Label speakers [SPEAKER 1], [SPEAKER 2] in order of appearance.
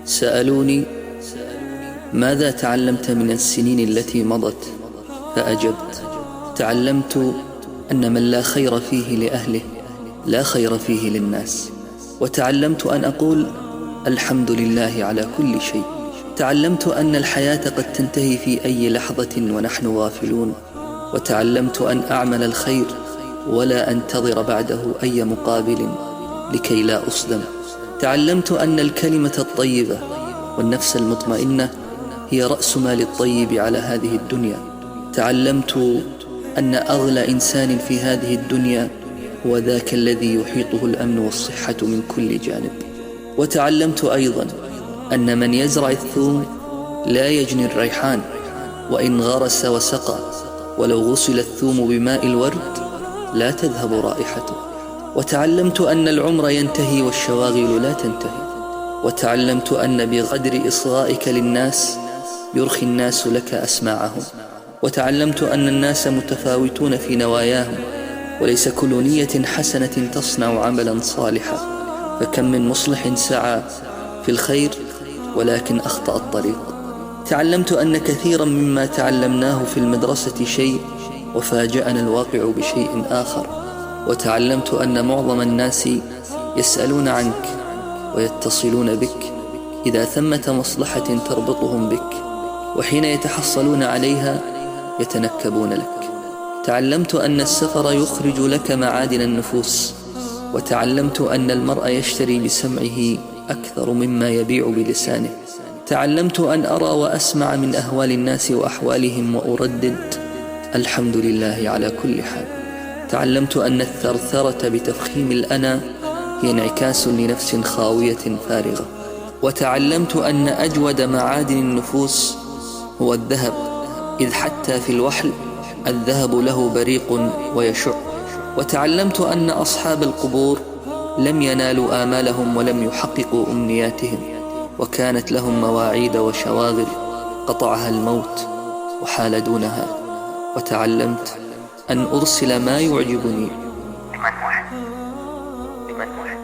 [SPEAKER 1] سألوني: ماذا تعلمت من السنين التي مضت؟ فأجبت: تعلمت أن من لا خير فيه لأهله لا خير فيه للناس. وتعلمت أن أقول: الحمد لله على كل شيء. تعلمت أن الحياة قد تنتهي في أي لحظة ونحن غافلون. وتعلمت أن أعمل الخير ولا أنتظر بعده أي مقابل لكي لا أصدم. تعلمت أن الكلمة الطيبة والنفس المطمئنة هي رأس مال الطيب على هذه الدنيا. تعلمت أن أغلى إنسان في هذه الدنيا هو ذاك الذي يحيطه الأمن والصحة من كل جانب. وتعلمت أيضا أن من يزرع الثوم لا يجني الريحان، وإن غرس وسقى، ولو غسل الثوم بماء الورد لا تذهب رائحته. وتعلمت أن العمر ينتهي والشواغل لا تنتهي. وتعلمت أن بقدر إصغائك للناس يرخي الناس لك أسماعهم. وتعلمت أن الناس متفاوتون في نواياهم، وليس كل نية حسنة تصنع عملا صالحا، فكم من مصلح سعى في الخير ولكن أخطأ الطريق. تعلمت أن كثيرا مما تعلمناه في المدرسة شيء وفاجأنا الواقع بشيء آخر. وتعلمت أن معظم الناس يسألون عنك ويتصلون بك إذا ثمة مصلحة تربطهم بك، وحين يتحصلون عليها يتنكبون لك. تعلمت أن السفر يخرج لك معادن النفوس. وتعلمت أن المرء يشتري بسمعه أكثر مما يبيع بلسانه. تعلمت أن أرى وأسمع من أهوال الناس وأحوالهم وأردد: الحمد لله على كل حال. تعلمت أن الثرثرة بتفخيم الأنا هي انعكاس لنفس خاوية فارغة. وتعلمت أن أجود معادن النفوس هو الذهب، إذ حتى في الوحل الذهب له بريق ويشع. وتعلمت أن أصحاب القبور لم ينالوا آمالهم ولم يحققوا أمنياتهم، وكانت لهم مواعيد وشواغل قطعها الموت وحال دونها. وتعلمت أن أرسل ما يعجبني
[SPEAKER 2] لمن أحب، لمن أحب.